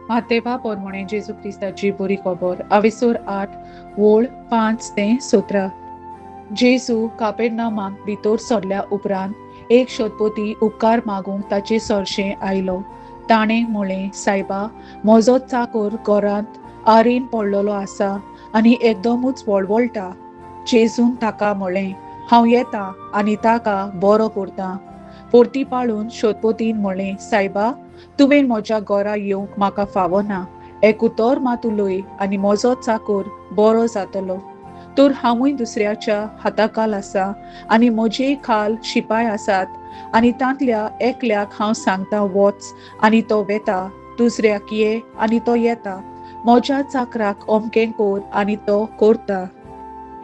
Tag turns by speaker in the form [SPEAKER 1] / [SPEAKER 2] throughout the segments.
[SPEAKER 1] मातेवा पोरमोणे जेजू क्रिस्ताची बरी खबर अवेसोर 8 वोळ 5 ते 17. जेजू कापेरनामाक भितर सरल्या उपरांत एक शतपती उपकार मागूंक ताचे सरशें आयलो. ताणें म्हळें, सायबा, म्हजो चाकर घरांत आरीन पडलेलो आसा आनी एकदमूच वळवळटा. जेजून ताका म्हळें, हांव येता आनी ताका बरो करता. परती पाळून शतपतीन म्हळें, सायबा, तुवें म्हज्या घरा येवंक म्हाका फावना. एक उतर मात उलय आनी म्हजो चाकर बरो जातलो. तर हांवूय दुसऱ्याच्या हाताखाल आसा आनी म्हजेय खाल शिपाय आसात आनी तांतल्या एकल्याक हांव सांगता वच आनी तो वेता, दुसऱ्याक ये आनी तो येता, म्हज्या चाकराक अमकें कर आनी तो करता.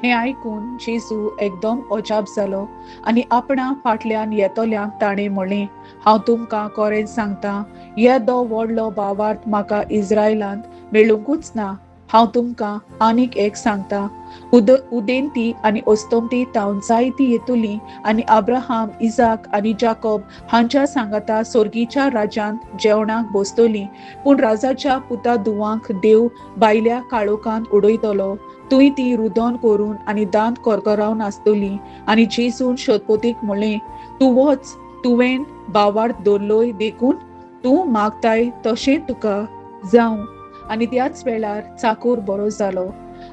[SPEAKER 1] हें आयकून जेजू एकदम अजाप जालो आनी आपणा फाटल्यान येतल्यांक ताणें म्हळें, हांव तुमकां खरें सांगता, येदो व्हडलो भावार्थ म्हाका इस्रायलांत मेळुंकूच ना. हांव तुमकां आनीक एक सांगता, उदेंती आनी अस्तंती तावन जायती येतली आनी अब्राहम, इजाक आनी जाकोब हांच्या सांगाता सोर्गीच्या राज्यांत जेवणाक बसतली, पूण राजाच्या पुता दुवांक देव भायल्या काळोखांत उडयतलो. थंय ती रुदन करून आनी दांत करकरावन आसतली. आनी जेजून शतपतीक म्हळें, तूं वच, तुवें भावार्थ दवरलोय देखून तूं मागताय तशें तुका जावं. आनी त्याच वेळार चाकूर बरो जालो.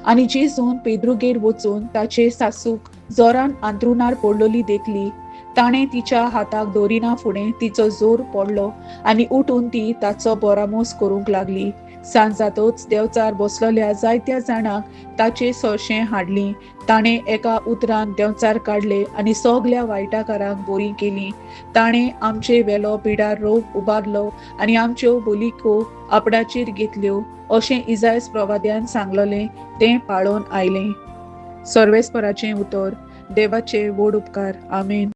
[SPEAKER 1] आनी जेजून पेद्रुगेर वचून ताचे सासूक जोरान आंतरुणार पडलोली देखली. ताणें तिच्या हाताक दवरिना फुडें तिचो जोर पडलो आनी उठून ती ताचो बोरामोस करूंक लागली. सांज जातच देंवचार बसलेल्या जायत्या जाणांक ताचे सोरशें हाडली. ताणें एका उतरान देंवचार काडले आनी सगल्या वायटाकारांक बरी केली. ताणें आमचे वेलो पिडार रोग उबारलो आनी आमच्यो बोलिको आपणाचेर घेतल्यो, अशें इजायस प्रवाद्यान सांगलेलें तें पाळोवन आयलें. सर्वेस्पराचें उतर. देवाचे व्हड उपकार. आमेन.